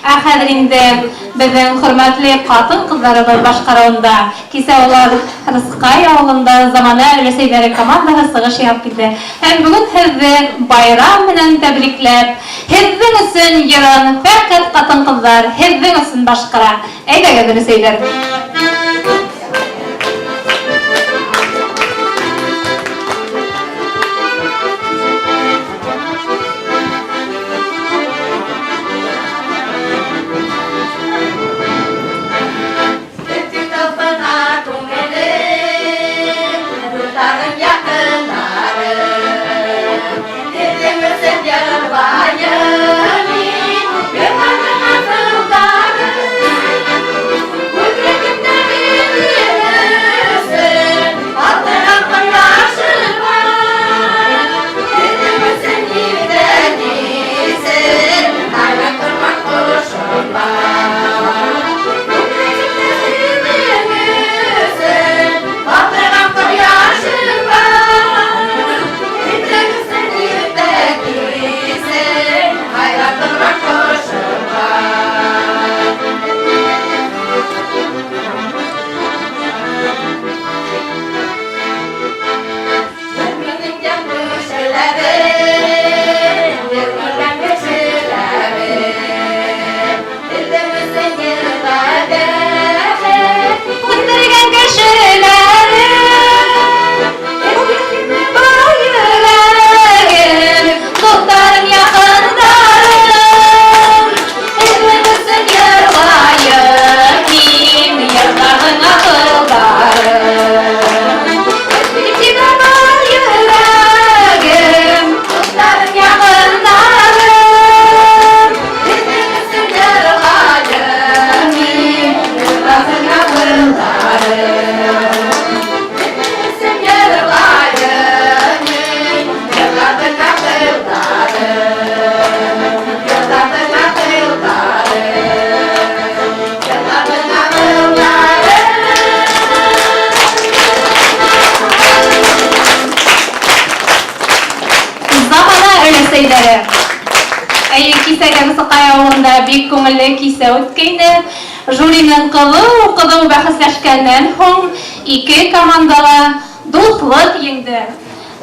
Ә хәҙер инде беҙҙең хөрмәтле ҡатын-ҡыҙҙарыбыҙ башҡарыуында кисә улар Рыскай авылында Замана өләсәйҙәре командаһы сығыш яһап килде. Һәм бөгөн һеҙҙе байрам менән тәбрикләп, һеҙҙең өсөн йырын фәҡәт ҡатын-ҡыҙҙар һеҙҙең өсөн башҡара. Әйҙәгеҙ, өләсәйҙәр! Үтергән кешеләрем, Йөрәгем, дуҫтарым, яҡындарым, Һеҙҙең өсөн йырлайым мин, йырларҙың аҫылдарын. Тибә бар йөрәгем, дуҫтарым, яҡындарым, Һеҙҙең өсөн йырлайым мин, йырларҙың аҫылдарын. Һеҙҙең өсөн йырлайым мин, йырларҙың аҫылдарын. Йырларҙың аҫылдарын. Йырларҙың аҫылдарын. Замана өләсәйҙәре. Әйе, кисәге Рысаҡай авылында бик күңелле кисә үткәйне. Жюриның кызу-кызу бәхәсләшкәннән һуң ике команда ла дуҫлык еңде.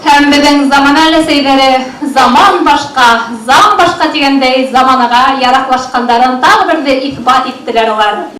Һәм беҙҙең замана өләсәйҙәре заман башка, зам башка тигәндәй заманага яраҡлашҡандарын тағы берҙе иҫбат иттеләр улар.